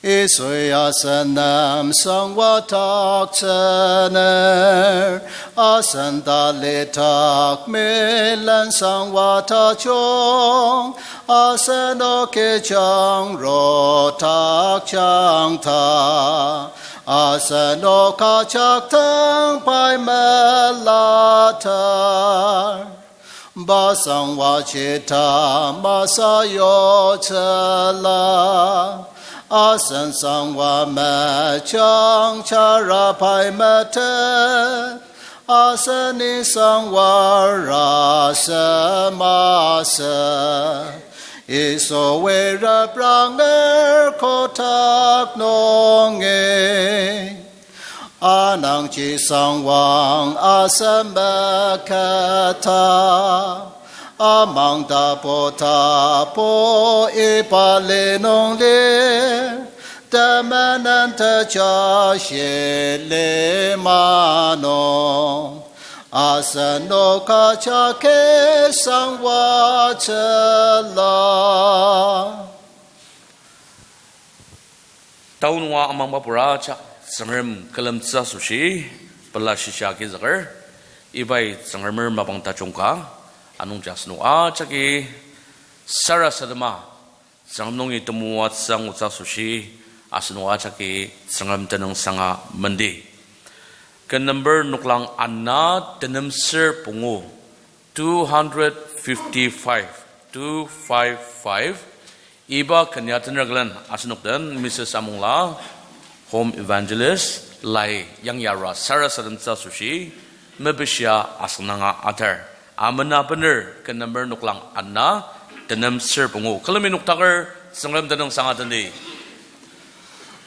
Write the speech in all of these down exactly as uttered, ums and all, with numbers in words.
Yisui asen nem sangwa taktsüner, asen talidak milen sangwa tajung, asenoki jangro takjang ta, asenok ajak dang pai melatar. Pa sangwa jita masayutsüla, asen sangwa mejang jara pai metet, aseni sangwa ra semasü. Yisu wirep ranger kotak nungi, anangji sangwang asemeketa, amang tapu tapu iba li nung lir, temenen tejashi lima nung, asenok ajaki sangwatsüla. Tao nunga amangba pura ajak Tsüngrem külemtsü asoshi, pela shisa agizüker, ibai Tsüngremer mapang tajung ka, anungji asenok ajaki sarasadema, Tsüngrem nungi temoatsü angutsü asoshi, asenok ajaki Tsüngrem tenüngsanga mendi. Ken number noklang ana tenemser pungu, two hundred fifty-five, two five five. Iba ken ya tener külen asenok den Missus Amongla, Home Evangelist, lai yangyarua sarasademtsü asoshi, mepishia asüngdanga atar. Amena bener ken number noklang ana tenemser pungu. Külemi noktaker Tsüngrem tenüngsanga tendi.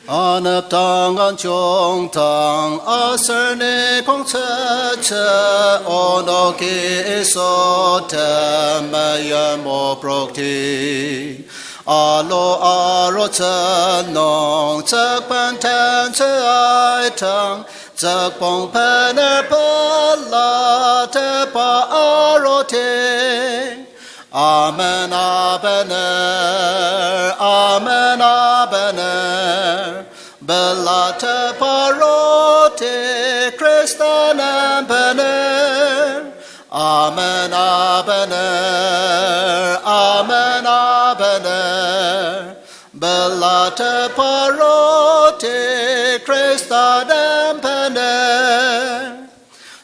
Anepdang anjungdang aser ni kongtsütsü, onoki Yisu temeim moprokti. Alu arutsü nung tsükben tentsü aitang, tsükbong bener pelatepa aruti. Amen, abener, amen, abener. Pelatepa aruti Khrista nem bener. Amen, abener, amen, abener. Pelatepa aruti Khrista nem bener.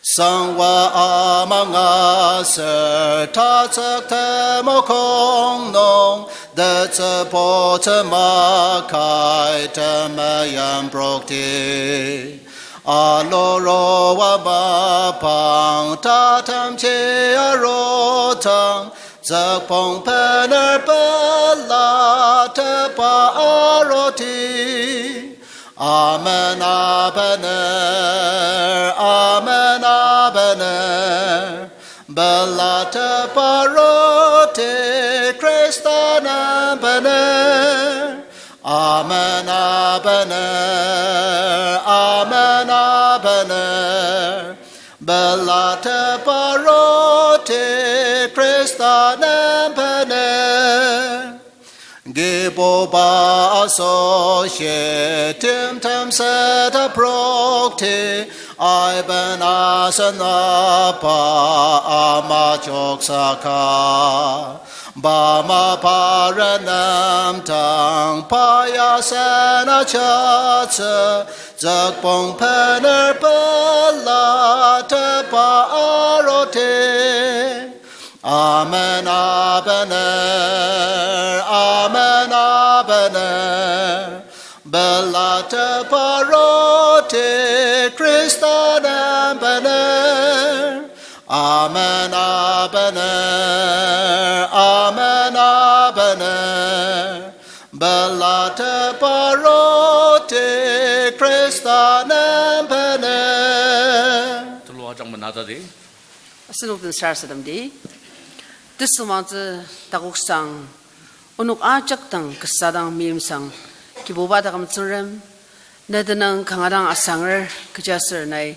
Sangwa amang aser tatsük temokong nung, tetsübo temakai temeim prokti. Alu arua mapang tatemji arudang, tsükbong bener pelatepa aruti. Amen, abener, amen, abener. Pelatepa aruti Khrista nem bener. Amen, abener, amen, abener. Pelatepa aruti Khrista nem bener. Kibuba asoshi timtem seta prokti, aiben asen apa ama jok saka. Pa mapa renemdang pa ya sen ajatsü, tsükbong bener pelatepa aruti. Amen, abener, amen, abener. Pelatepa aruti Khrista nem bener. Amen, abener, amen, abener. Pelatepa aruti Khrista nem bener. Tulu ajak menatadi. Asenok den sarasademdi. Tesümangtsü takoksang, onok ajak dang kasa dang meimsang, Kibuba taküm Tsüngrem, ne tenüng kanga dang asanger kechiaser nai,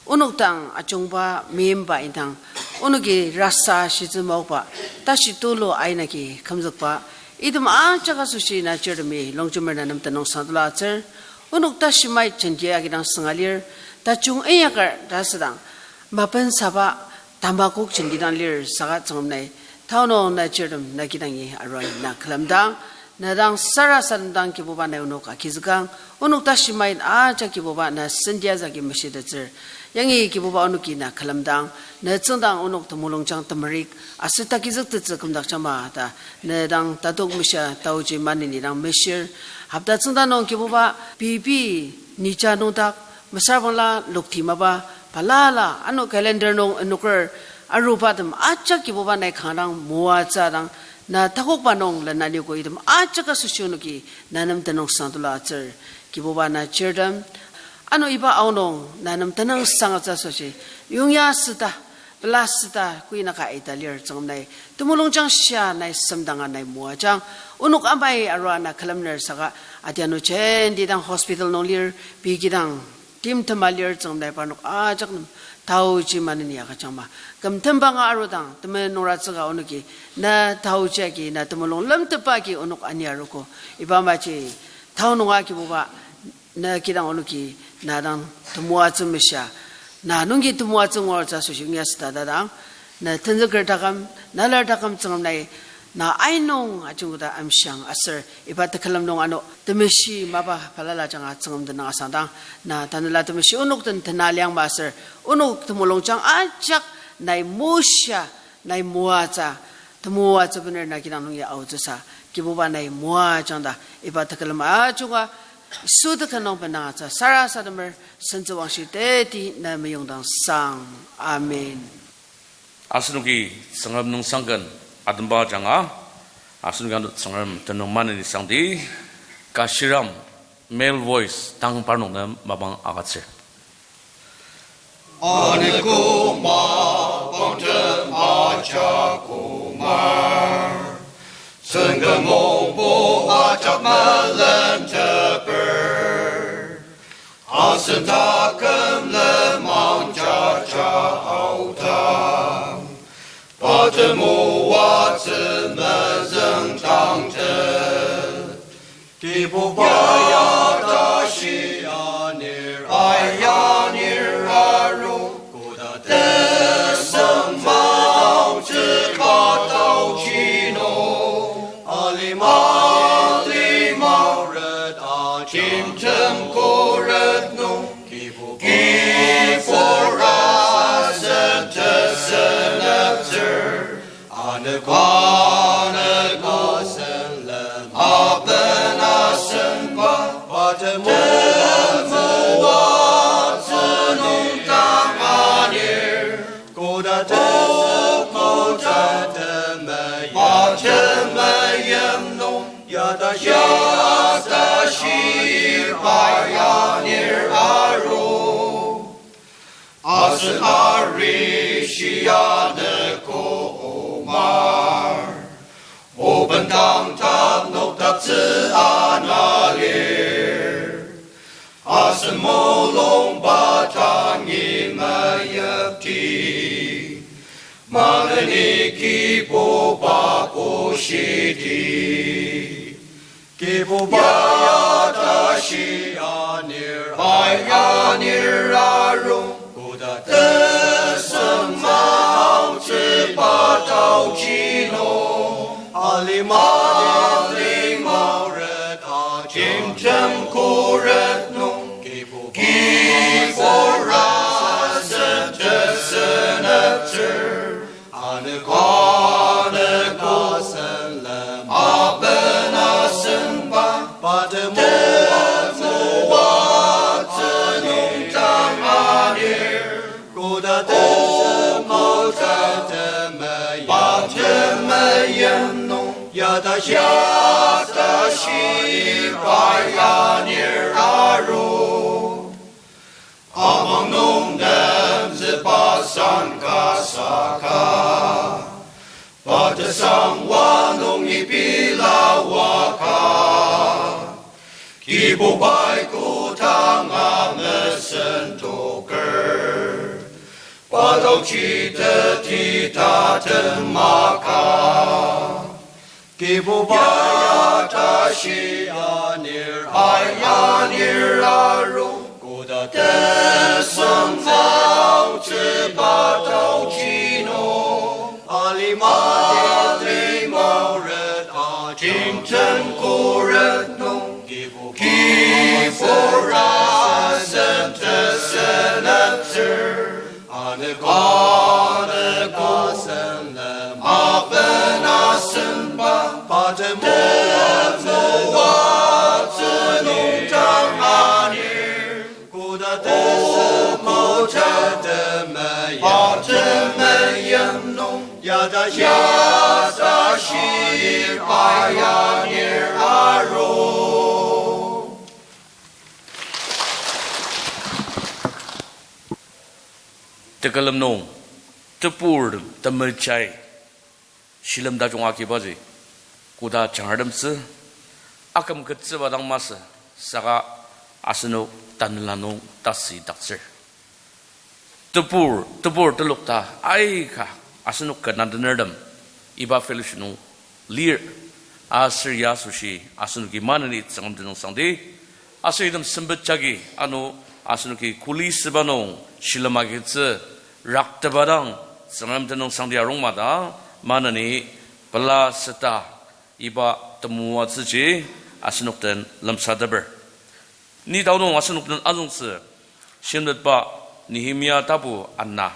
onok dang ajungba meimba indang, onoki rasa shitsü maokba, tashi tulu aina agi kümzükba, Item ajak asoshi na chirtemi longjemer na nem tenüngsang tulu atsür. Onok tashi mai jenti agidang sünga lir, tajung inyaker ta asüdang, mapensaba tamakok jenti dang lir saka Tsüngrem nai, tao nung na chirtem na kidangi arua na külemdang, na dang sarasadem dang Kibuba nai onok agizükang, onok tashi mai ajak Kibuba na sentia zagi meshitettsür. Yangi Kibuba onoki na külemdang, na tsüngdang onok temulungjang temerik, aser takizüktettsü kümdakjangma ta, na dang tatok meshia taoji maneni dang meshir. Hopta tsüngda nung Kibuba pei pei nija nungdak, mesüra bangla lokti mapa, balala ano calendar nung enoker arubatem ajak Kibuba nai kanga dang moatsü dang, na takokba nung lenaniogo item ajak asoshi onoki na nem tenüngsang tulu atsür. Kibuba na chirtem, ano iba aonung na nem tenüngsang atsü asoshi, yongya süta, pela süta, kuinaka ita lir Tsüngrem nai, temulungjang shia nai semdanga nai moajang, onok amai arua na külemner saka, adianu jenti dang hospital nung lir, pei kidang timtema lir Tsüngrem nai parnok ajak nem taoji maneni agüjangma. Küm tembanga arudang, temenung ratsüka onoki, na taoji agi, na temulung lemtepa agi onok ani arogo. Iba maji, tao nunga Kibuba, na kidang onoki, na dang temoatsü meshia, na nungji temoatsü ngor tsü asoshi yongya süta ta dang, na tenzüker taküm, na lar taküm Tsüngrem nai, na ainung ajungkoda amshiang aser iba tekülem nung ano temeshi mapa balala ajanga Tsüngrem tenüng asangdang, na tanela temeshi onok den tena liangma aser, onok temulungjang ajak nai moshia, nai moatsü, temoatsü bener na kidang nung ya aotsüsa, Kibuba nai moajang ta, iba tekülem ajunga, Yisu tekülem nung bendangatsü sarasademer, sentsüwangshi teti na meyongdang sang. Amen. Asenoki Tsüngrem nüngsangken atemba ajanga, asenoki ano Tsüngrem tenüng maneni sangdi, Kashiram male voice tang parnok nem mapang agütsür. Aneko mapangtem ajak omar, Tsüngrem mungbo ajak melenteper. Asen taküm lenmang jaja aodang, pa temoatsü mezüngdangtet. Kibuba ya tashi anir ayanir aru, koda tesem aotsü ka taochi nung, alima, alima ret ajemtem koret nung, Kibu, Kibur asen teseneptsür. Aneko, aneko asen lem aben asen ba, pa temoatsü nung dang anir, koda tesem, koda temeim, pa temeim nung, ya ta, ya ta shir ayanir aru. Asen arishi aneko omar, obendang tanokdaktsü ana lir. Asen mulungba tangi meyipti, maneni Kibuba bushidi. Kibuba ya tashi anir ayanir aru, koda tesem aotsü pa taochi nung, alima, alima ret ajemtem koret nung, Kibu, Kibur asen teseneptsür. Aneko, aneko asen lem aben asen ba, pa temoatsü nung dang anir, koda tesem, koda temeim, pa temeim nung, ya ta, ya ta shir ayanir aru. Amang nung nemzüba san ka saka, pa tesangwa nungi pila waka. Kibubai kodanga mesen toker, pa taochi teti tatem maka. Kibuba ya tashi anir ayanir aru, koda tesem aotsüba taoji nung, alima, alima mauret ajingtem kuret nung, Kibu, Kibur asen teseneptsür. Anüka, anüka senlem aben asenba, pa temoatsü, temoatsü nung dang anir. Koda tesem, koda temeim, pa temeim nung, yata, yata shir ayanir aru. Tekülem nung, tebur temejai, shilem tajung agibaji, koda jangratemtsü, aküm ketsüba dang masü, saka asenok tanela nung tasüdaktsür. Tebur, tebur telok ta aika asenok ken atenertem iba fellowship nung lir, aser ya asoshi asenoki maneni Tsüngrem tenüngsangdi, aser item sempet jagi ano asenoki kuli süba nung shilem agitsü raktepa dang Tsüngrem tenüngsangdi arung mada maneni pela seta iba temoatsüji asenok den lemsateper. Ni tao nung asenok den azüngtsü shimtetba Nehemia tapu ana,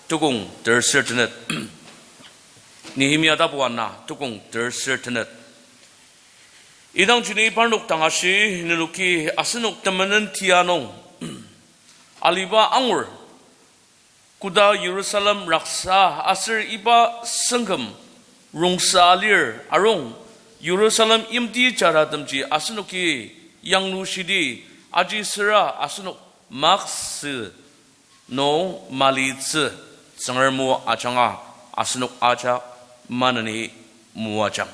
tukong terser tenet. Nehemia tapu ana, tukong terser tenet. Idangji ni parnok dang ashi, nenoki asenok temenen tia nung aliba angur, koda Jerusalem raksa aser iba sengküm rongsa alir arung, Jerusalem yimti jaratemji asenoki yanglushidi, aji süra asenok maksü nung malitsü Tsüngrem o ajanga asenok ajak maneni moajang.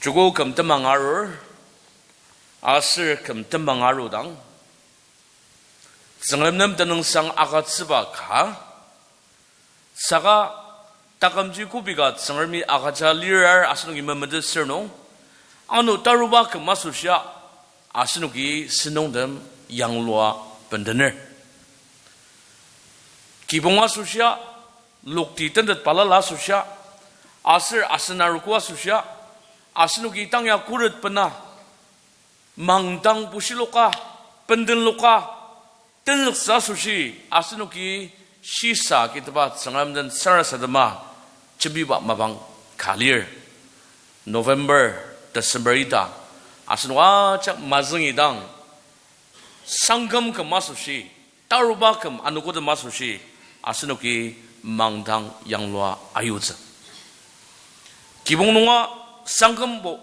Joko küm temang arur, aser küm temang arudang, Tsüngrem nem tenüngsang agütsüba ka, saka takümji kübok ka Tsüngremi agüja lirar asenoki memetet sür nung, ano taruba küm asoshia asenoki senungtem yanglua bendener. Kibong asoshia, lokti tentet balala asoshia, aser asen arogo asoshia, asenoki tang ya khuret bena mangdang bushiloka, bendenloka, tenzüktsü asoshi, asenoki shisa kitepa Tsüngrem den sarasadema jembiba mapang ka lir. November, December ita, asenok ajak mazüngidang, sangküm küm asoshi, taruba küm anogotem asoshi, asenoki mangdang yanglua ayutsü. Kibong nunga sangkümbo,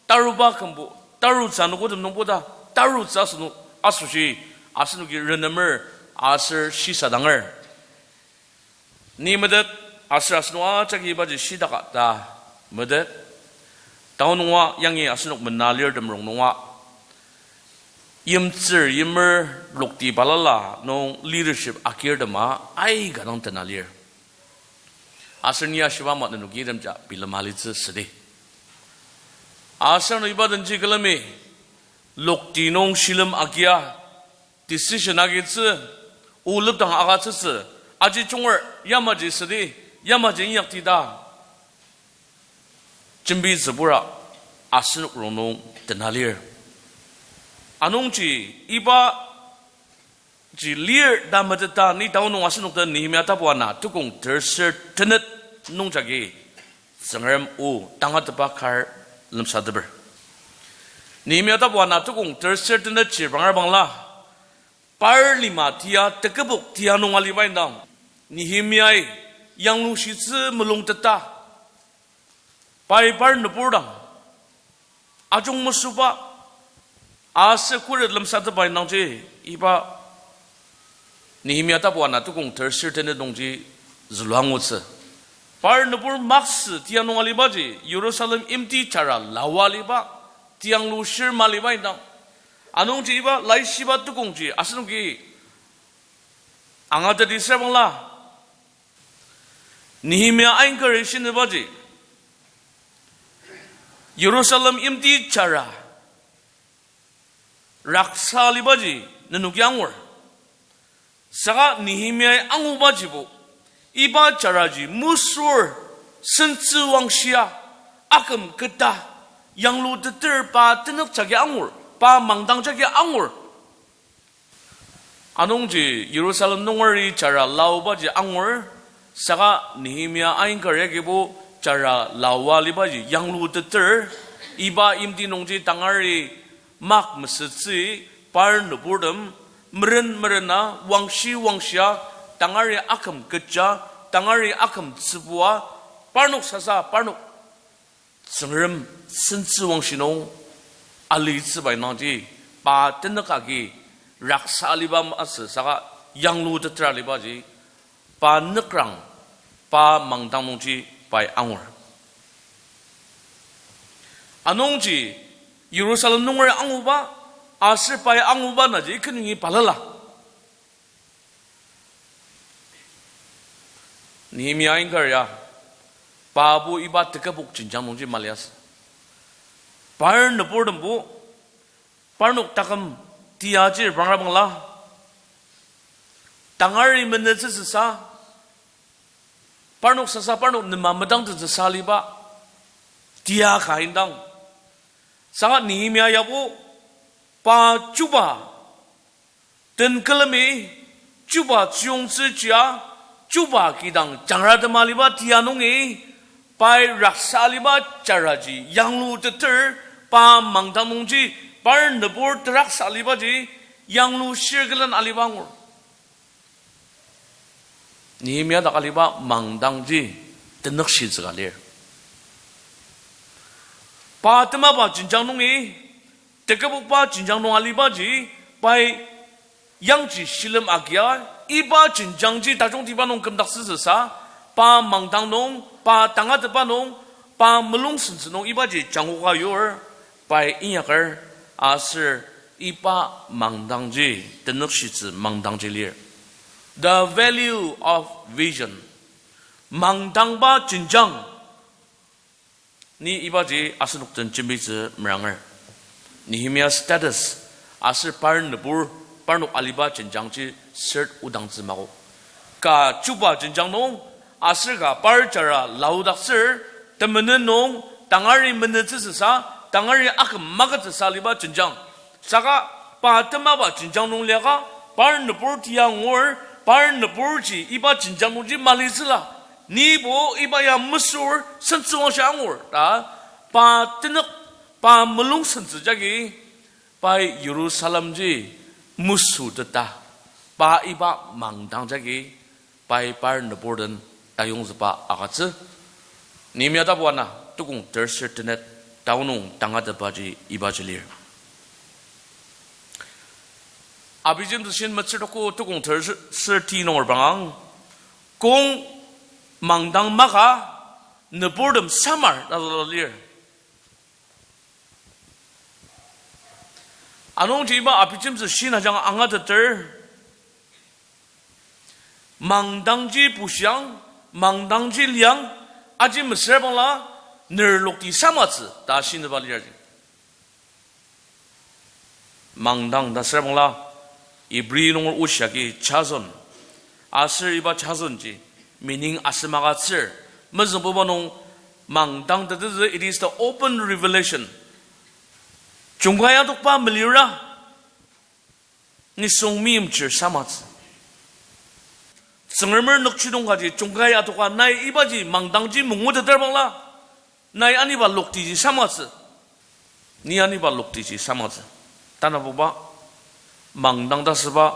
taruba kümbo, tarutsü anogotem nungbo ta, tarutsü asenok asoshi, asenoki renemer aser shisadanger. Ni metet, aser asenok ajaki ibaji shidaka ta metet. Tao nunga yangi asenok mena lirtem rongnunga, yimtsür yimer lokti balala nung leadership agirtema aika dang tena lir. Aser ni ashiba ama nenoki itemji bilema litsü südi. Aser ano iba denji külemi lokti nung shilem agia, decision agitsü, o lepdang agütsütsü, aji junger yamaji südi, yamaji inyakti ta jembitsübura asenok rongnung tena lir. Anungji iba ji lir ta meteta ni tao nung asenok den Nehemia tapu ana tukong terser tenet nungjagi Tsüngrem o tangatetba kar lemsateper. Nehemia tapu ana tukong terser tenet ji bangabangla, par lima tia tekübok tia nung aliba indang, Nehemiai yanglushitsü mulungteta, pai par nübur dang ajungmesüba, aser khuret lemsatepa indangji iba Nehemia tapu ana tukong terser tenet nungji zülua angutsü. Par nübur maksü tia nung alibaji Jerusalem yimti jara lawa aliba, tiang lushir maliba indang. Anungji iba laishiba tukongji asenoki angateti süra bangla, Nehemia aingkari shinübaji, Jerusalem yimti jara raksa alibaji nenoki angur. Saka Nehemiai angubajibo, iba jaraji mesür, sentsü wangshia, aküm keta, yangluteter pa tenük jagi angur, pa mangdang jagi angur. Anungji Jerusalem nungeri jara laobaji angur, saka Nehemia ainger yagibo jara laoa libaji yangluteter, iba yimti nungji tangari mak mesütsü, par nüburtem, meren merena, wangshi wangshia, tangari aküm kecha, tangari aküm tsübua, parnok sasa, parnok Tsüngrem sentsü wangshi nung alitsüba indangji, pa tenük agi raksa aliba masü saka yangluteter alibaji, pa nükrang, pa mangdang nungji pai angur. Anungji Jerusalem nunger anguba, aser pai anguba naji kenungi balala. Nehemia inkar ya, pabo iba tekübok jenjang nungji maliasü. Par nüburtembo, parnok taküm tiajir bangra bangla, tangari menütsütsüsa, parnok sasa parnok nema medangtettsüsa aliba, tia ka indang. Saka Nehemia yabo, pa chuba den külemi, chuba tsüyongtsü chia, chuba kidang jangratem aliba tia nungi, pai raksa aliba jaraji yangluteter, pa mangdang nungji, par nübur teraksa alibaji yanglushir külen aliba angur. Nehemia dak aliba mangdangji tenükshitsü ka lir. Pa temaba jenjang nungi, tekübokba jenjang nung alibaji, pai yangji shilem agia, iba jenjangji tajungtiba nung kümdaktsütsüsa, pa mangdang nung, pa tangatetba nung, pa mulung sentsü nung ibaji jangoka yur, pai inyaker, aser iba mangdangji, tenükshitsü mangdangji lir. The value of vision. Mangdangba jenjang. Ni ibaji asenok den jembitsü meranger. Nehemia status, aser par nübur, parnok aliba jenjangji sür odangtsü mako. Ka chuba jenjang nung, aser ka par jara laodaktsür, temenen nung, tangari menütsütsüsa, tangari aküm maketsüsa aliba jenjang. Saka pa temaba jenjang nung liaka, par nübur tia ngur, par nüburji iba jenjang nungji malitsüla. Nibo iba ya mesür sentsüwangshi angur ta, pa tenük, pa mulung sentsü jagi, pai Jerusalemji mesüteta, pa iba mangdang jagi, pai par nübur den tayongzüba agütsü. Nehemia tapu ana tukong terser tenet, tao nung tangatetbaji ibaji lir. Abijemtsü shin metsür tuko tukong terser ti nung repranga, kong mangdang maka nüburtem samar ta zülua lir. Anungji iba Abijemtsü shin ajanga angateter, mangdangji bushiang, mangdangji liang, aji mesüra bangla, ner lokti samatsü ta shinüba liaji. Mangdang ta süra bangla, Ibri nunger oshi agi chazon. Aser iba chazonji, meaning asem agütsür. Mezüngbuba nung mangdang tetezü, it is the open revelation. Jungkai adokba melira, nisung meimchir samatsü. Tsüngremer nükjidong kaji jungkai adoka nai ibaji mangdangji manguteter bangla, nai aniba loktiji samatsü. Ni aniba loktiji samatsü. Tanabuba, mangdang ta süba,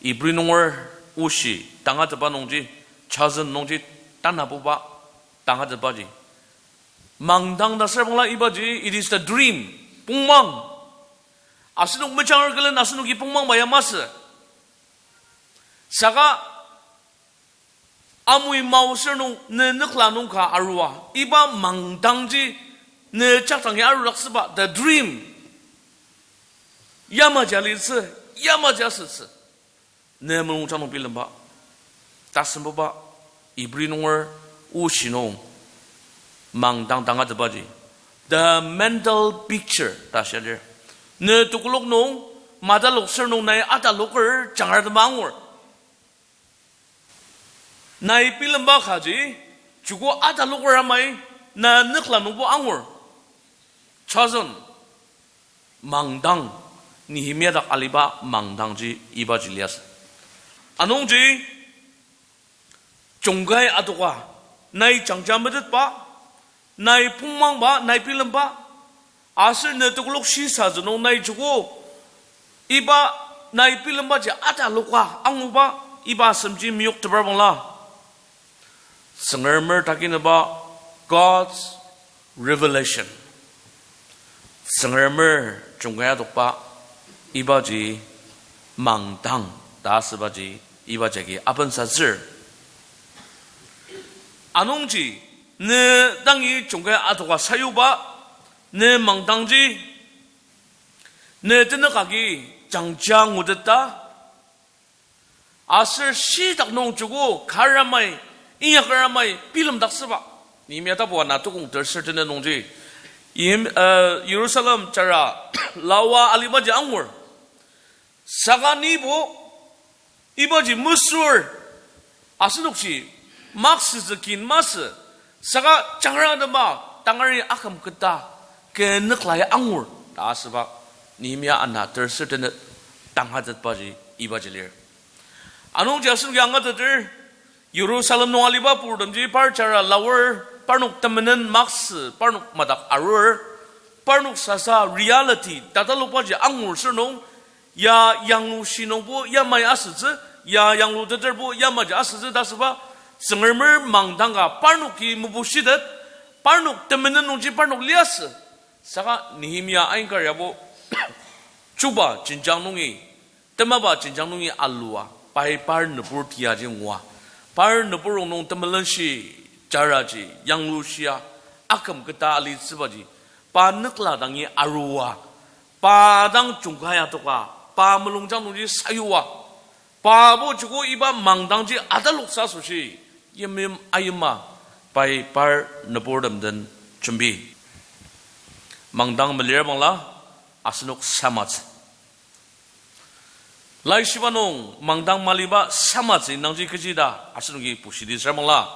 Ibri nunger oshi tangatetba nungji, chazon nungji, tanabuba tangatetbaji. Mangdang ta süra bangla ibaji, it is the dream, pongmang. Asenok mejanger külen asenoki pongmang ba ya masü. Saka amui maoser nung ne nükla nung ka arua, iba mangdangji ne jakdangi arudaktsüba, the dream. Yamaji alitsü, yamaji asütsü. Ne mulungjang nung bilemba. Tasembuba, Ibri nunger oshi nung mangdang tangatetbaji. The mental picture ta shia lir. Ne tekolak nung, matalok sür nung nai ataloker jangratemba angur. Nai bilemba kaji, joko ataloker amai, na nükla nungbo angur. Chosen, mangdang, Nehemia dak aliba mangdangji ibaji liasü. Anungji, jungkai adoka, nai jangja metetba, nai pongmangba, nai bilemba, aser ne tekolak shisatsü nung nai joko, iba nai bilembaji ataloka anguba, iba asemji meyokteper bangla. Tsüngremer takineba God's revelation. Tsüngremer jungkai adokba ibaji mangdang ta asübaji iba jagi apensatsür. Anungji, ne dangi jungkai adoka sayuba, ne mangdangji, ne tenük agi jangja nguteta, aser shitak nung joko kar amai, inyaker amai bilemdaksüba. Nehemia tapu ana tukong terser tenet nungji, Yim-, uh, Jerusalem jara lawa alibaji angur. Saka nibo ibaji mesür, asenokji maksütsü kin masü, saka jangratema tangari aküm keta kü nüklai angur ta asüba Nehemia ana terser tenet tangatetbaji ibaji lir. Anungji asenoki angateter, Jerusalem nung aliba purtemji par jara lawer, parnok temenen maksü, parnok madak arur, parnok sasa reality tatalokbaji angur sür nung, ya yanglushi nungbo yamai asütsü, ya yangluteterbo yamaji asütsü ta asüba, Tsüngremer mangdang ka parnoki mebushiteter, parnok temenen nungji parnok liasü. Saka Nehemia ainkar yabo chuba jenjang nungi, temaba jenjang nungi alua, pai par nübur tiaji ngua. Par nübur rongnung temelenshi, jaraji, yanglushia, aküm keta alitsübaji, pa nükla dangi arua, pa dang jungkai adoka, pa mulungjang nungji sayua, pabo joko iba mangdangji ataloksa asoshi, yimyim ayima, pai par nüburtem den jembi. Mangdang melira bangla, asenok samatsü. Laishiba nung mangdang maliba samatsü indangji kechi ta asenoki pushidi süra bangla,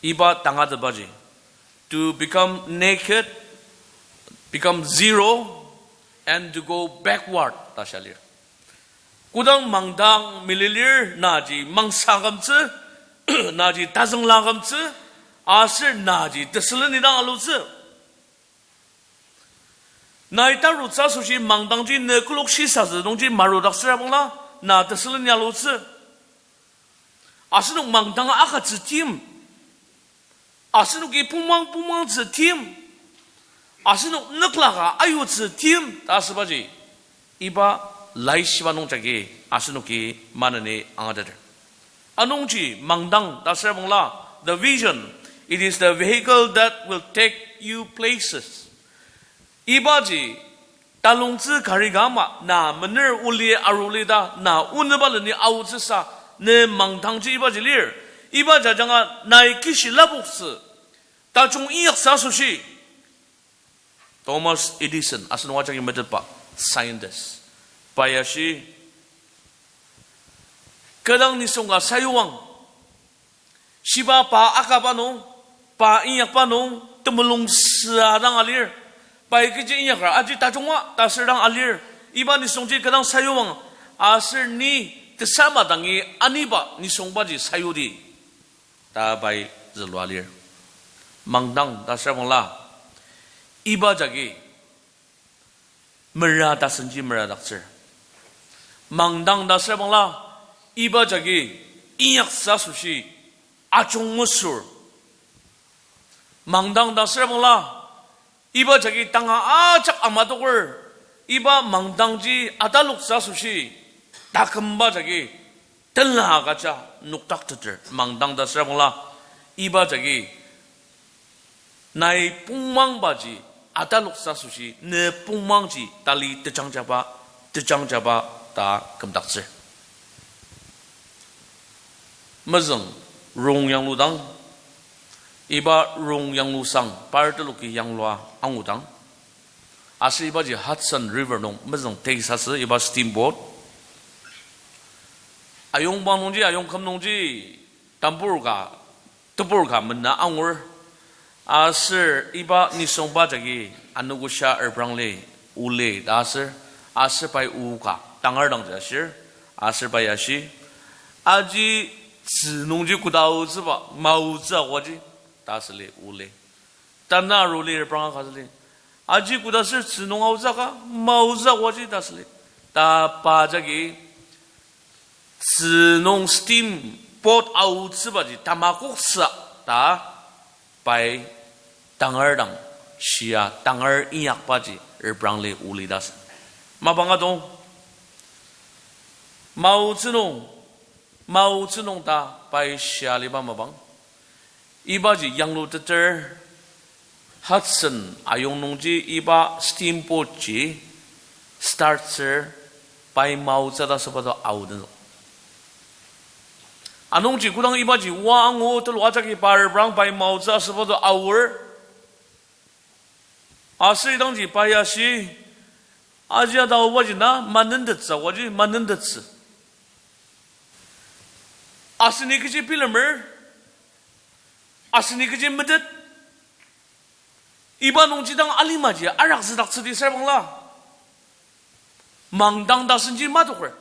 iba tangatetbaji, to become naked, become zero, and to go backward ta shia lir. Kodang mangdang melilir, naji mangsa kümtsü, naji tazüngla kümtsü, aser naji tesülen idang alutsü. Nai tarutsü asoshi mangdangji ne kolok shisatsü nungji marudaktsüra bangla, na tesülen ya alutsü. Asenok mangdang akatsü tim, asenoki pungmang pungmangtsü tim, asenok nüklaka ayutsü tim ta asübaji, iba laishiba nungjagi asenoki maneni angateter. Anungji mangdang ta asüra bangla, the vision, it is the vehicle that will take you places. Ibaji talongtsü kari ka ama, na mener oli aruli ta, na onüba leni aotsüsa, ne mangdangji ibaji lir. Iba jajanga nai kishi lapoktsü, tajung inyaksa asoshi. Thomas Edison, asenok ajaki metetba scientist, pa ya shi, kü dang nisung ka sayuang, shiba pa akaba nung, pa inyakba nung, temulung süa dang alir. Pai kechi inyakra aji tajungba ta asür dang alir. Iba nisungji kü dang sayuang, aser ni tesama dangi aniba nisungbaji sayudi ta pai zülua lir. Mangdang ta asüra bangla, iba jagi mera tasenji meradaktsür. Mangdang ta asüra bangla, iba jagi inyaksa asoshi ajung mesür. Mangdang ta asüra bangla, iba jagi tanga ajak amatoker, iba mangdangji ataloktsü asoshi, takümba jagi tenla agüja nokdakteter. Mangdang ta asüra bangla, iba jagi nai pungmangbaji ataloktsü asoshi, ne pungmangji tali tejangjaba, tejangjaba ta kümdaktsür. Mezüng rong yangludang, Iba rong yanglusang, par teloki yanglua angudang. Aser ibaji Hudson River nung mezüng taste asü iba steamboat. Ayongba nungji, ayongküm nungji, tambur ka, tebur ka mena angur. Aser iba nisungba jagi anogoshia reprangli ole ta aser, aser pai o ka tangar dangji ashir, aser pai ashi, aji tzü nungji koda aotsüba, maotsü akwaji, ta asüli ole. Tanü aruli repranga ka süli, aji koda aser tzü nung aotsü ka, maotsü akwaji ta asüli. Ta pa jagi tzü nung steamboat aotsübaji tamakoksa ta pai tangar dang shia tangar inyakbaji reprangli oli ta asü. Mapang adong, maotsü nung, maotsü nung ta pai shia aliba mapang. Ibaji yangluteter Hudson ayong nungji iba steamboat ji start asür pai maotsü ta asüba to aodenzük. Anungji kodang ibaji oa angu tulu ajaki pa reprang pai maotsü asüba to aor. Aser idangji pai ashi, aji ata aobaji na manentettsü akwaji manentettsü. Aseni kechi bilemer, aseni kechi metet, iba nungji dang alimaji arakzüdaktsüdi sür bangla, mangdang tasenji matoker.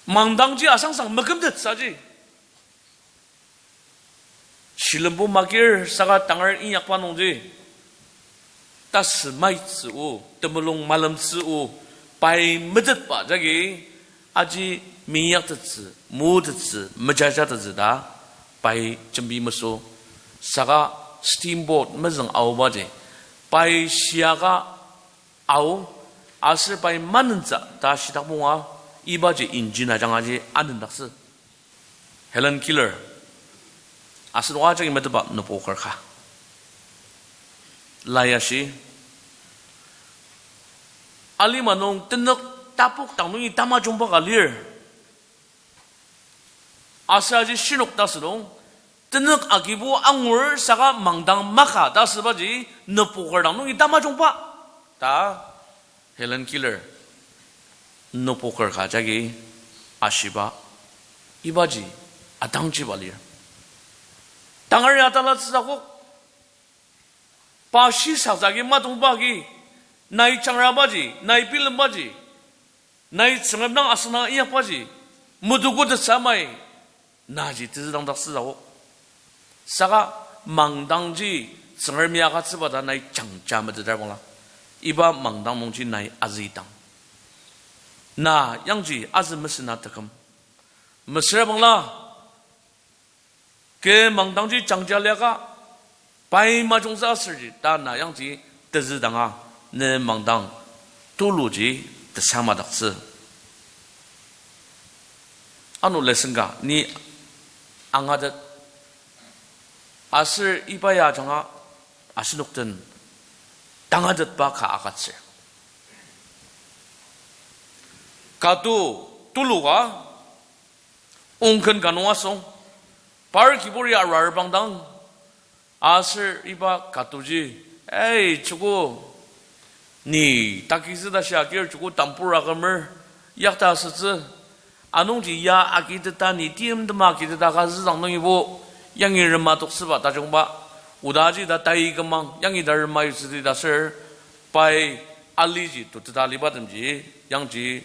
Mangdangji asangsang mekümtettsü ji. Shilembo makir saka tangar inyakba nungji tasü maitsü o, temulung malemtsü o, pai metetba jagi aji minyaktettsü, motettsü, mejajatettsü ta pai jembi mesü. Saka steamboat mezüng aobaji pai shiaka ao, aser pai manentsü ta shitak munga, ibaji engine ajanga ji anendaktsü. Helen Keller, asenok ajaki metetba nübo kar ka, lai ashi, alima nung tenük tapok dang nungi tamajungba ka lir. Aser aji shinok ta asünung, tenük agibo angur saka mangdang maka ta asübaji nübo kar dang nungi tamajungba ta Helen Keller nübo kar ka jagi ashiba, ibaji atangjiba lir. Tangari atalatsü akok, pa shisak jagi matongba agi, nai jangrabaji, nai bilembaji, nai Tsüngrem dang asüngdang inyakbaji, metuku tesamai, naji tezüdangdaktsü akok. Saka mangdangji Tsüngremi agütsüba ta nai jangja meteter bangla, iba mangdang nungji nai azüdang, na yangji azü mesena teküm. Mesüra bangla, kü mangdangji jangja liaka, pai majungtsü aserji ta na yangji tezüdanga, ne mangdang tuluji tesamadaktsü. Ano lesson ka ni angatet, aser iba ya ajanga asenok den tangatetba ka agütsür. Kato tuluka, ongken ka nung asüng, par kiburi arar bangdang, aser iba katoji, Ei, joko, ni takizü ta shia kir joko tambur akümer, yakta asütsü. Anungji ya agiteta ni timtema agiteta ka züdang nungibo, yangi rema toktsüba tajungba, odaji ta tai kümang, yangi ta rema yutsüdi ta aser, pai aliji toteta alibatemji, yangji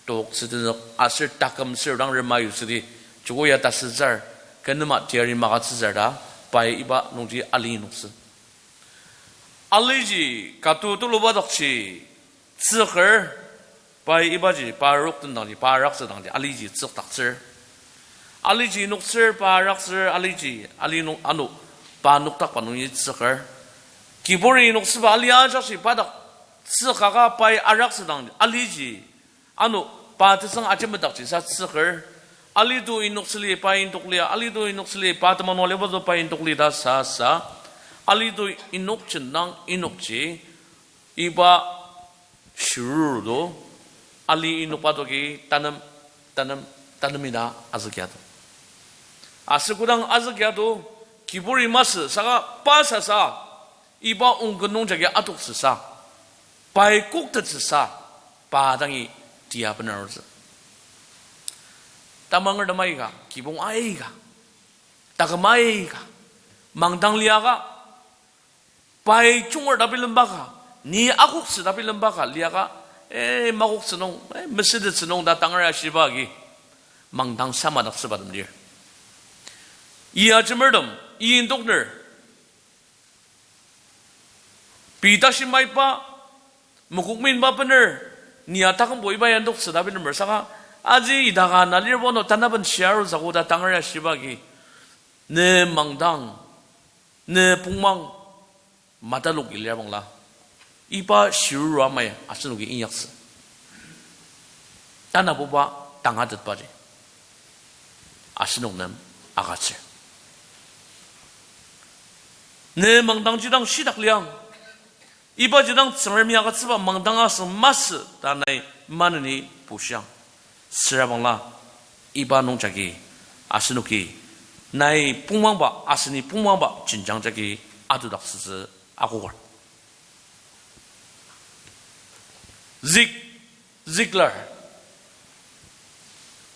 toktsü tenzük aser taküm sür dang rema yutsüdi, joko ya tasütsür, kü nema teyari magütsütsür ta, pai iba nungji ali noktsü. Aliji kato tuluba dakji tsüker, pai ibaji pa rok tendangji, pa raktsü dangji, aliji tsükdaktsür. Aliji noktsür, pa raktsür, aliji, ali nok, ano, pa nokdakba nungji tsüker. Kiburi noktsüba ali ajakji pa dak tsükaka pai araktsü dang aliji, ano, pa tesang ajemedakji sa tsüker. Alido inoktsüli pa indokli, alido inoktsüli pa temang nung aliba do pa indokli ta sasa. Alido inok jendang inokji, iba shiruru do, ali inokba doki tanem, tanem, tanem ina azükia do. Aser kodang azük ya to, kiburi masü saka pa sasa, iba ongken nung jagi atoktsüsa, pai koktettsüsa, pa dangi tia benarutsü. Tamangertem aika, kibong aika, taküm aika, mangdang liaka, pai junger ta bilembaka, ni akoktsü ta bilembaka liaka, eh, makoktsü nung, eh, mesütettsü nung ta tangar ashiba agi, mangdang samadaktsübatem lir. I ajemertem, I indokner, pei tashi maiba, mokok minba bener, ni atakümbo iba ya indoktsü ta bilemer saka, aji idaka na lirbo no tanaben shia arutsü ko ta tangar ashiba agi, ne mangdang, ne pongmang, matalok ilir bangla, iba shiruru amai asenoki inyaktsü. Tanabuba tangatetbaji asenok nem agütsür. Ne mangdangji dang shitak liang, ibaji dang Tsüngremi agütsüba mangdang asüng masü ta nai maneni bushiang. Süra bangla, iba nung jagi asenoki nai pongmangba, aseni pongmangba jenjang jagi atudaktsütsü akoker. Zig-, Ziglar,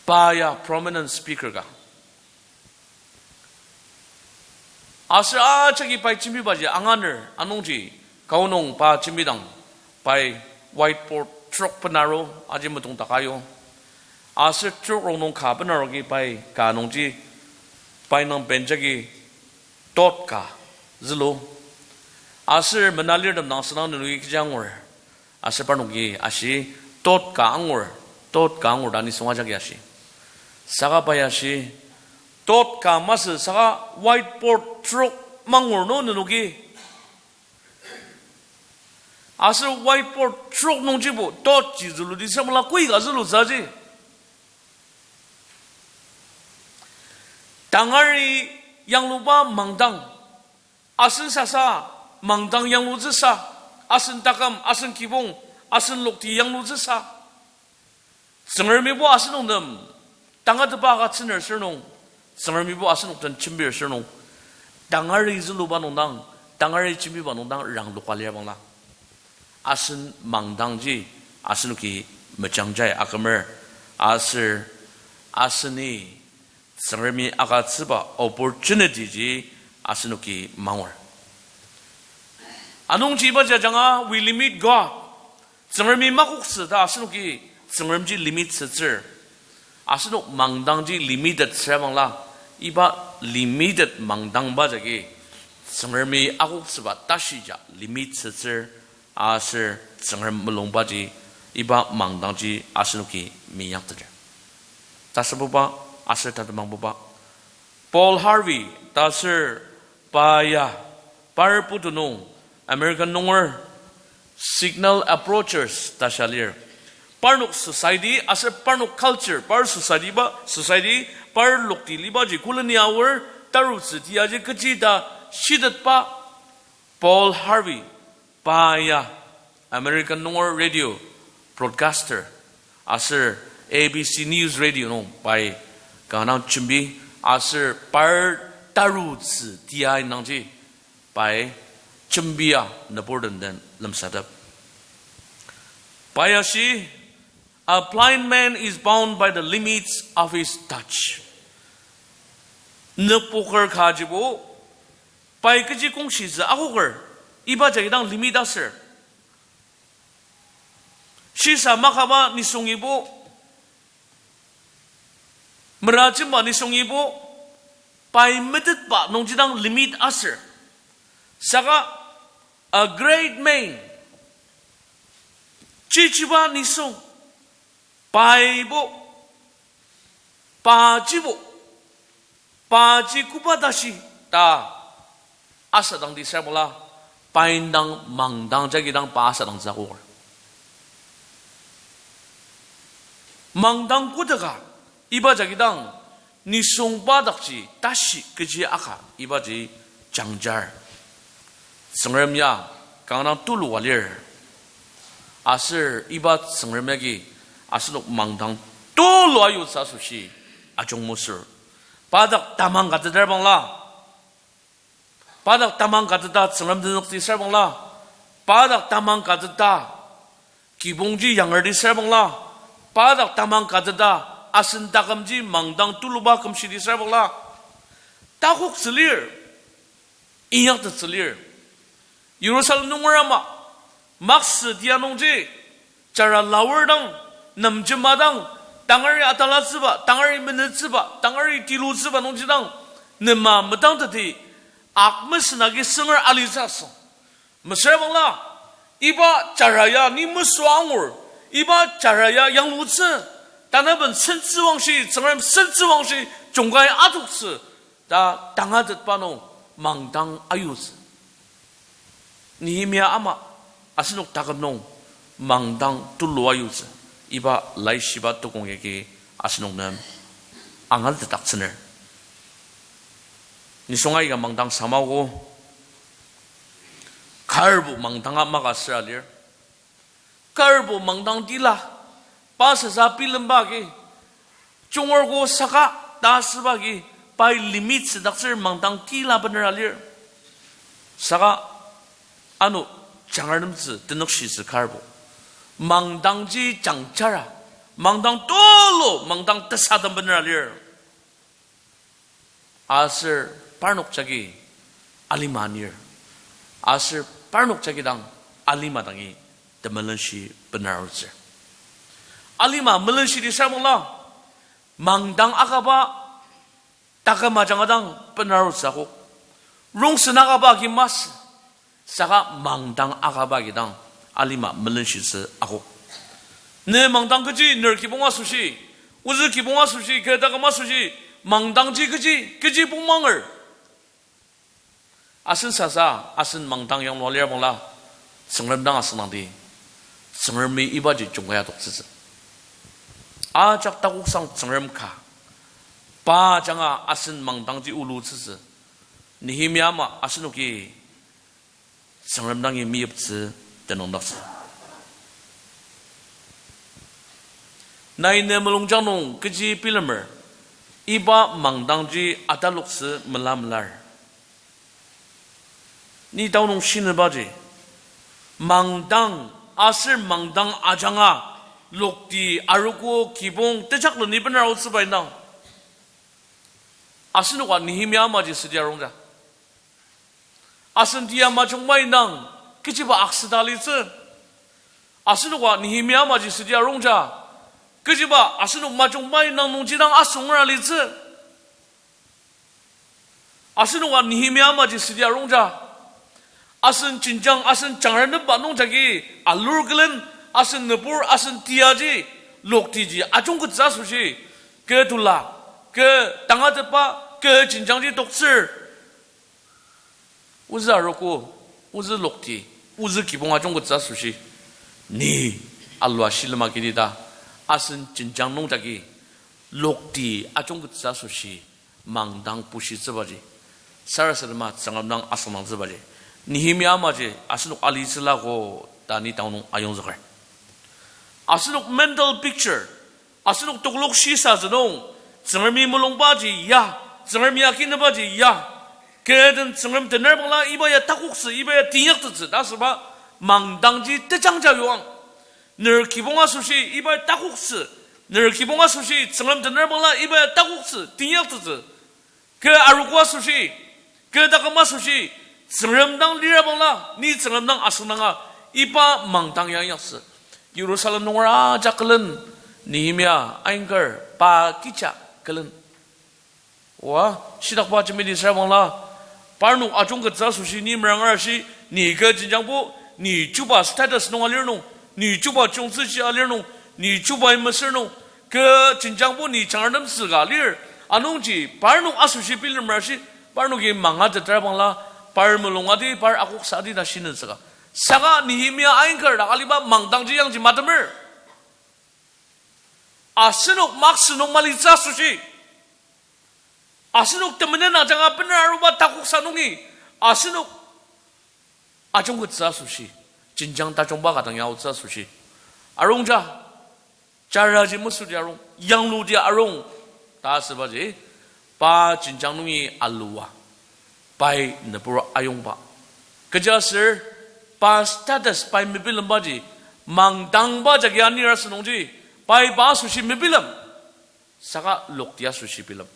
pa ya prominent speaker ka. Aser ajaki pai jembibaji anganer, anungji kaonung pa jembidang, pai whiteboard trok benaru, aji metongtaka yo. Aser trok rongnung ka benarugi pai ka nungji, pai nung bench agi tot ka zülu. Aser menalirtem dang asüngdang nenoki kechi angur. Aser parnoki ashi, tot ka angur, tot ka angur ta nisung ajaki ashi. Saka pai ashi, tot ka masü saka whiteboard trok mangur no nenoki. Aser whiteboard trok nungjibo tot ji züluti samala koi ka zülutsü aji. Tangari yangluba mangdang, asen sasa mangdang yanglutsüsa, asen taküm, asen kibong, asen lokti yanglutsüsa, Tsüngremibo asenok nem tangatetba agütsüner sür nung, Tsüngremibo asenok den jembir sür nung, tangari züluba nungdang, tangari jembiba nungdang rangloka lir bangla, asen mangdangji asenoki mejangjai akümer, aser aseni Tsüngremi agütsüba opportunity ji asenoki mangur. Anungji ibaji ajanga, we limit God. Tsüngremi makoktsü ta asenoki Tsüngremji limit sütsür. Asenok mangdangji limited süra bangla, iba limited mangdangba jagi Tsüngremi akoktsüba tashija limit sütsür, aser Tsüngrem mulungbaji iba mangdangji asenoki minyakteter. Tasabuba aser tatemangbuba, Paul Harvey ta aser pa ya, par putu nung American nunger signal approachers ta shia lir. Parnok society aser parnok culture, par society ba, society, par lokti libaji koleni aor, tarutsü tiaji kechi ta shitetba Paul Harvey, pa ya American nunger radio broadcaster, aser A B C News Radio nung pai kanga jembi, aser par tarutsü tia indangji pai jembia nüburtem den lemsatep. Pai ashi, a blind man is bound by the limits of his touch. Nükpoker kajibo, pai kechi kongshitsü akoker, iba jagi dang limit aser. Shisa makaba nisungibo, merajemba nisungibo, pai metetba nungji dang limit aser. Saka, a great man, chichiba nisung, paibo, pajibo, paji koba tashi ta asadangdi süra bangla, pa indang mangdang jagi dang pa asadangtsü akoker. Mangdang kodaka, iba jagi dang nisungba dakji tashi kechi aka ibaji jangjar. Tsüngrem ya kanga tulu alir. Aser iba Tsüngrem yagi asenok mangdang tulu ayutsü asoshi ajungmesür. Pa dak tamang kateter bangla. Pa dak tamang kateta Tsüngrem tenzükti ser bangla. Pa dak tamang kateta kibongji yangerti ser bangla. Pa dak tamang kateta asen takümji mangdang tuluba kümshiti ser bangla. Takoktsü lir. Inyaktettsü lir. Jerusalem nunger ama, maksü tia nungji, jara lawer dang, nemjema dang, tangari atalatsüba, tangari menütsüba, tangari tilutsüba nungji dang, nema metangteti, ak mesena agi sünger alitsü asü. Mesüra bangla, iba jara ya ni mesüa angur, iba jara ya yanglutsü, tanaben sentsüwangshi, Tsüngrem sentsüwangshi, jungkai adoktsü, ta tangatetba nung mangdang ayutsü. Nehemia ama asenok taküm nung mangdang tulu ayutsü. Iba laishiba tukong yagi asenok nem angaltetdaktsüner. Nisung aika mangdang samaogo, karbo mangdanga maka süra lir. Karbo mangdang tila, pa sasa bilemba agi, jungergo saka ta asüba agi, pai limit südaktsür mangdang tila benera lir. Saka ano jangartemtsü tenükshitsü karbo. Mangdangji jangchara, mangdang tulu, mangdang tesatem benera lir. Aser parnok jagi alima anir. Aser parnok jagi dang alima dangi temelenshi benarutsür. Alima melenshidi samangla, mangdang akaba taküm ajanga dang benarutsü akok. Rongsen akaba agi masü. Saka mangdang akaba agi dang alima melenshitsü akok. Ne mangdang kechi, ner kibong asoshi, ozü kibong asoshi, kü taküm asoshi, mangdangji kechi, kechi pongmanger. Asen sasa, asen mangdang yanglua lir bangla, Tsüngrem dang asüngdangdi, Tsüngremi ibaji jungkai adoktsütsü. Ajak takoksang Tsüngrem ka, pa ajanga asen mangdangji ulutsütsü. Nehemia ama asenoki Tsüngrem dangi meyiptsü tenüngdaktsü. Nai ne mulungjang nung kechi bilemer, iba mangdangji ataloktsü mela melar. Ni tao nung shinübaji, mangdang aser mangdang ajanga lokti, arogo, kibong tejakleni bener aotsüba indang, asenoka Nehemia amaji südi arungja. Asen tia majungba indang kechiba aksüta litsü. Asenoka Nehemia amaji südi arungja, kechiba asenok majungba indang nungji dang asünger alitsü. Asenoka Nehemia amaji südi arungja, asen jenjang, asen jangratemba nungjagi alur külen, asen nübur, asen tiaji, loktiji ajungkettsü asoshi, kü tula, kü tangatetba, kü jenjangji toktsür, ozü arogo, ozü lokti, ozü kibong ajungkettsü asoshi, ni alua shilem agidi ta, asen jenjang nungjagi lokti ajungkettsü asoshi mangdang pushitsübaji, sarasadema Tsüngrem dang asüngdangtsübaji, Nehemia amaji asenok alitsülako ta ni tao nung ayongzüker. Asenok mental picture, asenok tokolak shisatsü nung, Tsüngremi mulungbaji ya, Tsüngremi akinubaji ya, kü den Tsüngrem tener bangla iba ya takoktsü, iba ya teinyaktettsü ta asüba mangdangji tejangja yuang. Ner kibong asoshi iba takoktsü, ner kibong asoshi Tsüngrem tener bangla iba ya takoktsü, teinyaktettsü. Kü arogo asoshi, kü taküm asoshi, Tsüngrem dang lira bangla, ni Tsüngrem dang asüngdanga, iba mangdang ya inyaktsü. Jerusalem nunger ajak külen, Nehemia ainger pa kecha külen. Oa, shitakba jembidi süra bangla, parnok ajungkettsü asoshi ni meranger ashi, ni kü jenjangbo, ni chuba status nung alir nung, ni chuba chiyungtsüji alir nung, ni chuba mesür nung, kü jenjangbo ni jangratemtsü ka lir. Anungji parnok asoshi bilemer ashi, parnoki mangatetra bangla, par mulungadi, par akoksadi ta shinetsüka. Saka Nehemia ainger dak aliba mangdangji yangji matemer. Asenok maksü nung malitsü asoshi, asenok temenen ajanga bener aruba takoksa nungi, asenok ajungkettsü asoshi, jenjang tajungba ka dang ya aotsü asoshi, arungja, jaraji mesüdi arung, yangludi arung, ta asübaji, Pa jenjang nungi alua, pai nübur ayongba. Kechiaser pa status pai mebilembaji, mangdangba jagi anir asü nungji, pai pa asoshi mebilem. Saka lokti asoshi bilem.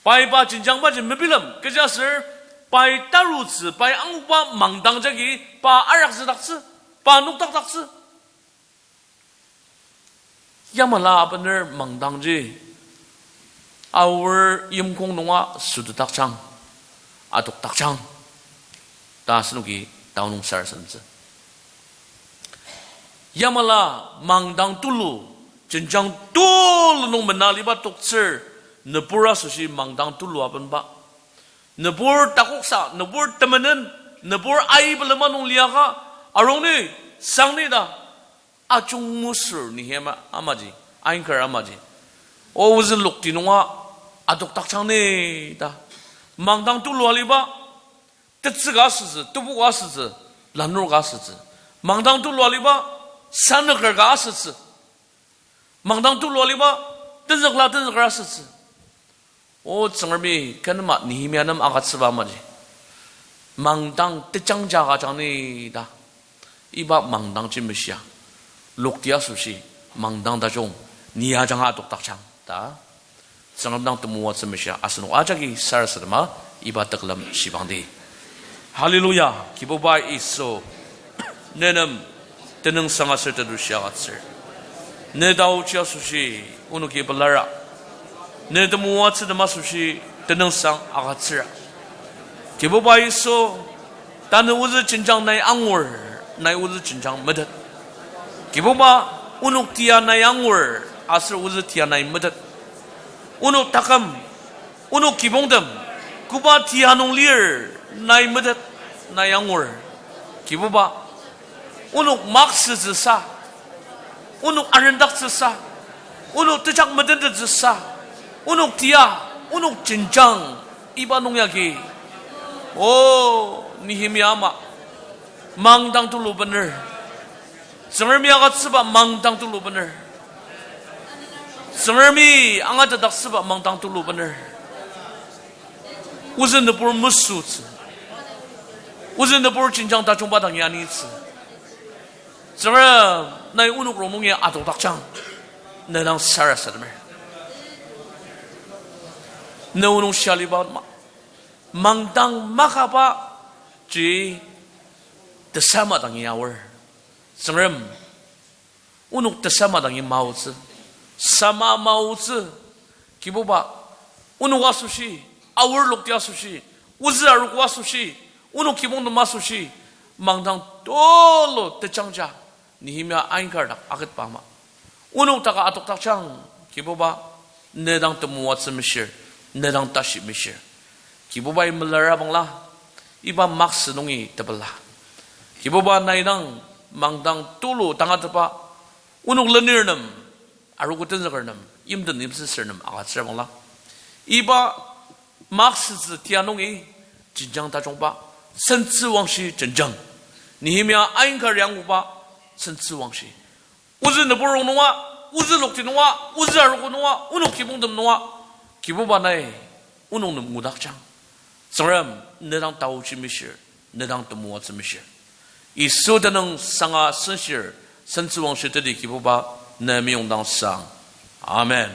Pai pa jenjangbaji mebilem, kechiaser pai tarutsü, pai anguba mangdang jagi pa arakzüdaktsü, pa nokdakdaktsü. Yamala abener mangdangji, aor yimkong nunga sütetdakjang, adokdakjang, ta asenoki taonung sarasademtsü. Yamala mangdang tulu, jenjang tulu nung mena aliba toktsür, nübur asoshi mangdang tulu abenba. Nübur takoksa, nübur temenen, nübur aibelema nung liaka, arungni, sangni ta, ajung musür Nehemia amaji, ainkar amaji, o ozü lokti nunga adokdakjang ni ta. Mangdang tulu aliba, tetsü ka asütsü, tebu ka asütsü, lanur ka asütsü. Mangdang tulu aliba, sanüker ka asütsü. Mangdang tulu aliba, tenzükla tenzüker asütsü. O Tsüngremi kü nem Nehemia nem agütsüba amaji, mangdang tejangja agüjang ni ta. Iba mangdangji meshia, lokti asoshi mangdang tajung, ni ajanga adokdakjang ta Tsüngrem dang temoatsü meshia asenok ajaki sarasadema iba tekülem shibangdi. Hallelujah, Kibuba Yisu, ne nem tenüngsang aser tetushi agütsür. Ne taochi asoshi onoki pelara. Ne temoatsü nem asoshi tenüngsang agütsüra. Kibuba Yisu, tanü ozü jenjang nai angur, nai ozü jenjang metet. Kibuba, onok tia nai angur, aser ozü tia nai metet. Onok taküm, onok kibongtem, koba tia nung lir, nai metet, nai angur. Kibuba, onok maksütsüsa, onok arendaktsüsa, onok tejak metetetsüsa, onok tia, onok jenjang, iba nung yagi, o, Nehemia ama, mangdang tulu bener. Tsüngremi agütsüba mangdang tulu bener. Tsüngremi angatetdaktsüba mangdang tulu bener. Ozü nübur mesütsü. Ozü nübur jenjang tajungba dangi anitsü. Tsüngrem, nai onok rongnungi adokdakjang. Ne dang sarasademer. Ne o nung shia aliba ma-, mangdang makaba ji tesama dangi aor. Tsüngrem, onok tesama dangi maotsü, sama maotsü. Kibuba, onok asoshi, aor lokti asoshi, ozü arogo asoshi, onok kibongtem asoshi, mangdang tulu tejangja, Nehemia ainkar dak aketba ama, onok taka adokdakjang. Kibuba, ne dang temoatsü meshir, ne dang tashi meshir. Kibubai melara bangla, iba maksü nungi tepela. Kibuba, nai dang mangdang tulu tangatetba, onok lenir nem, arogo tenzüker nem, yimden yimsüsür nem agütsüra bangla, iba maksütsü tia nungi jenjang tajungba, sentsüwangshi jenjang, Nehemia ainkar anguba sentsüwangshi, ozü nübur rongnunga, ozü lokti nunga, ozü arogo nunga, onok kibongtem nunga, Kibuba, nai onok nem ngudakjang. Tsüngrem, ne dang taochi meshir, ne dang temoatsü meshir. Yisu tenüngsanga senshir, sentsüwangshi teti Kibuba, ne meyongdang sang. Amen.